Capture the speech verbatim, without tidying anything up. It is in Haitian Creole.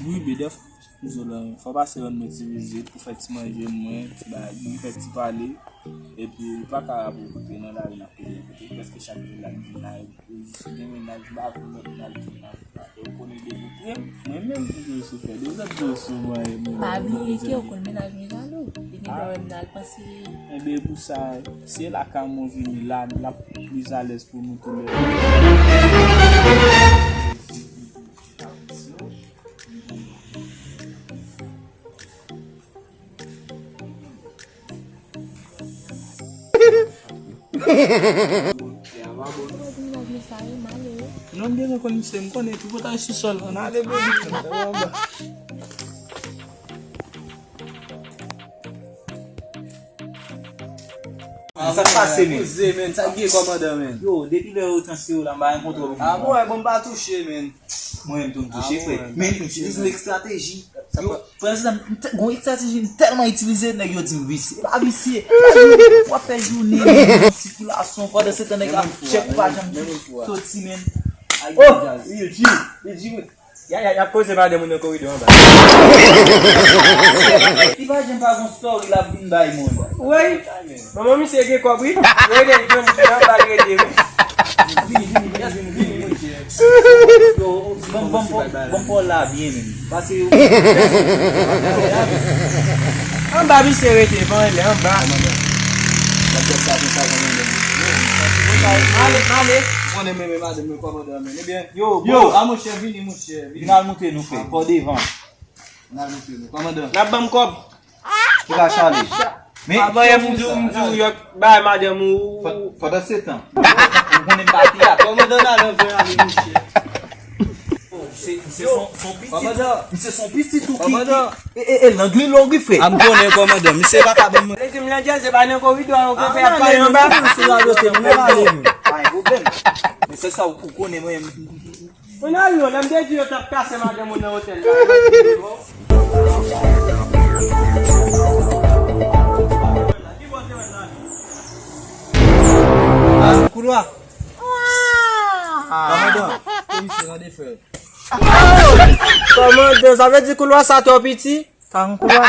Wi, Bedèf, m di w la, fò w pase rann mwen ti vizit pou fè ti manje mwen, ti bagay, pou fè ti pale. Epi, li pa ka ap okipe nan lari, n ap pede okipe. Prèske chak jou l ap vin la, epi, jis gen mennaj, m pa konn lòt mennaj vin la. Ou konnen depi pre, mwen menm ki dwe sou fè, de zòt dwe sou mwen, mwen. Pa bliye ke ou konn mennaj mwen jalou. Li gen dwa wè m nan al panse. Enben, pou sa, se la ka mwen vini la, l ap plis alèz pou nou tou lè. Non, m gentan konn misye, m konnen tripotay sou sòl, ann ale, baby. Sa k pase, men? Koze, men. Sa k gen, kòmandan, men? Yo, depi lè yo transfere w la, m pa rankontre w. Ah bon, bon, m pa touche, men. Mwen menm tou m touche, frè. Men m itilize yon estrateji. Yo, frè, se sa, m te- gon estrateji m tèlman itilize, nèg yo di m visye. E pa visye. W ap fè jounen, men, nan sikilasyon, pandan se tan nèg la chèk ou pa janm soti, men. Ay, oh, djaz. Li di, li di, wi. Y a, y a, y ap koze madanm ou nan koridò anba. Li pa janm pa gon story l ap vin bay moun. Wi. Manman misye gen kòb, wi. Rete, jwenn, jwenn anba l rete, wi. Vini, vini, vini, vini, vini, monchè. Yo, ban m, ban m, ban m, ban m pale la byen, men. Pase yo. Anba misye rete, pa anlè, anba. Male, male. Konnen men, men, madanm, men, kòmandan, men. Ebyen, yo, yo, a monchè, vini, monchè, vini. Vin al moute nou, frè. Pò devan. Vin al moute nou. Kòmandan. N ap ban m kòb. Ki ka chale? Men, avan yè m di w, m di w, yo bay madanm ou. Pandan se tan. Ou konnen m pa teyat. Kòmandan nan lè vre ale, monchè. Se, se son, son pitit. Kòmandan. Se son pitit ou ki, ki, e, e, e, lang li long, wi, frè. A m konnen, kòmandan. Misye pa ka ban mwen. Lè di m nan djaz, se pa nan koridò, yo konn fè ap pale anba. Se la, yo se mwen pale, men. Pa gen pwoblèm. Men se sa ou, ou konnen, mwen, Ronaldo, lè m te di yo t ap kase madanm ou nan otèl la. Koulwa. Kòmandan. Komisè nan defè. Kòmandan, sa vle di koulwa sa twò piti? Sa yon koulwa.